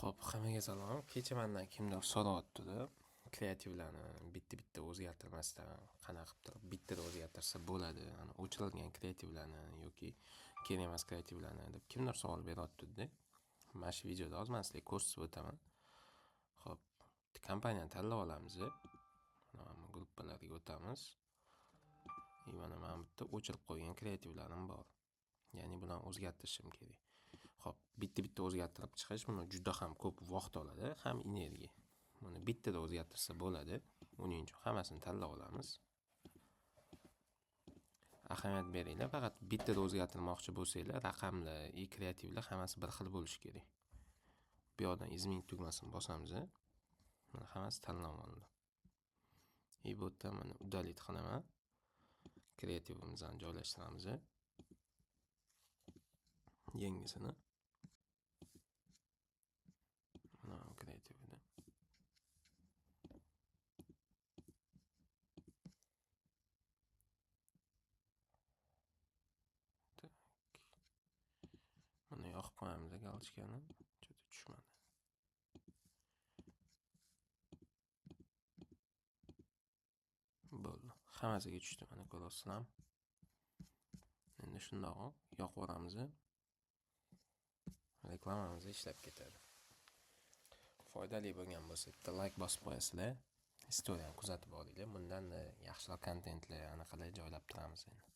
Xo'p, hammaga salom. Kecha mandan kimdir so'rayapti-da, kreativlarni bitta-bitta o'zgartirmasdan qanaqa qilib turib bittada o'zgartirsa bo'ladi, ani o'chirilgan kreativlarni yoki kerak emas kreativlarni deb kimdir savol beryapti-da. Mana shu videoda hozir man sizlarga ko'rsatib o'taman. Xo'p, kompaniyani tanlab olamiz. Mana bu gruppalarga o'tamiz. Mana mana bu yerda o'chirib qo'ygan kreativlarim bor. Ya'ni bularni o'zgartirishim kerak. Xo'p, bitta-bitta o'zgartirib chiqish buni juda ham ko'p vaqt oladi, ham energiya. Buni bittada o'zgartirsa bo'ladi. Uning uchun hammasini tanlab olamiz. Ahamiyat beringlar, faqat bittada o'zgartirmoqchi bo'lsanglar, raqamlar, kreativlar hammasi bir xil bo'lishi kerak. Bu yoqdan изменить tugmasini bosamiz. Mana hammasi tanlab olindi. Bu yerdan mana удалить qilaman. Kreativimizni joylashtiramiz. Yangisini. Mana kreativni. Tak. Mana yoqib qo'yamiz galchkani. Juda tushmadi. Bo'ldi. Hammasiga tushdi, mana ko'rasizlar. Endi shundoq yoqib yuboramiz. Reklamamiz ishlab ketadi. Foydali bo'lgan bo'lsa, bitta like bosib qo'yasizlar. Istoriyani kuzatib boringlar. Bundan-da yaxshiroq kontentlar, anaqalar joylab turamiz endi.